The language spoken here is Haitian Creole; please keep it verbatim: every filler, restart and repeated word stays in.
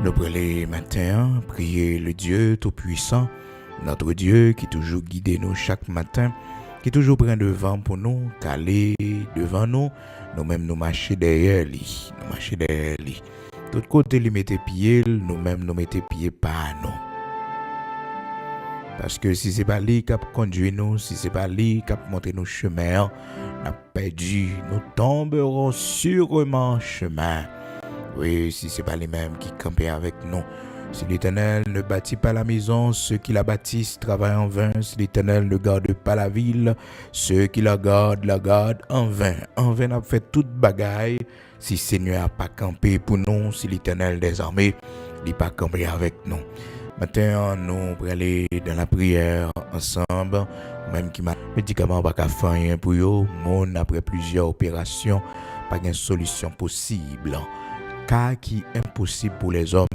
Nou prale maten an, priye le Dieu Tout-Puissant, notre Dieu ki toujou gide nou chak maten, ki toujou pran devan pou nou, k ale devan nou, nou menm nou mache dèyè li, nou mache dèyè li. Tout kote li mete pye l, nou menm nou mete pye pa nou. Paske si se pa li k ap kondui nou, si se pa li k ap montre nou chemen an, n ap pèdi, nous tomberons sûrement chemin. Wi, si se pa li menm ki kanpe avèk nou. Si l'Éternel ne bâtit pas la maison, ceux qui la bâtissent travaillent en vain. Si l'Éternel ne garde pas la ville, ceux qui la gardent la gardent en vain. Anven n ap fè tout bagay. Si Senyè a pa kanpe pou nou, si Letènèl dèzame li pa kanpe avèk nou. Maten an, nou prale dan lapriyè ansanm. Menm ki ma-, medikaman pa ka fè anyen pou yo, moun apre plizyè operasyon, pa gen solisyon posib. Ka ki enposib pou lèzòm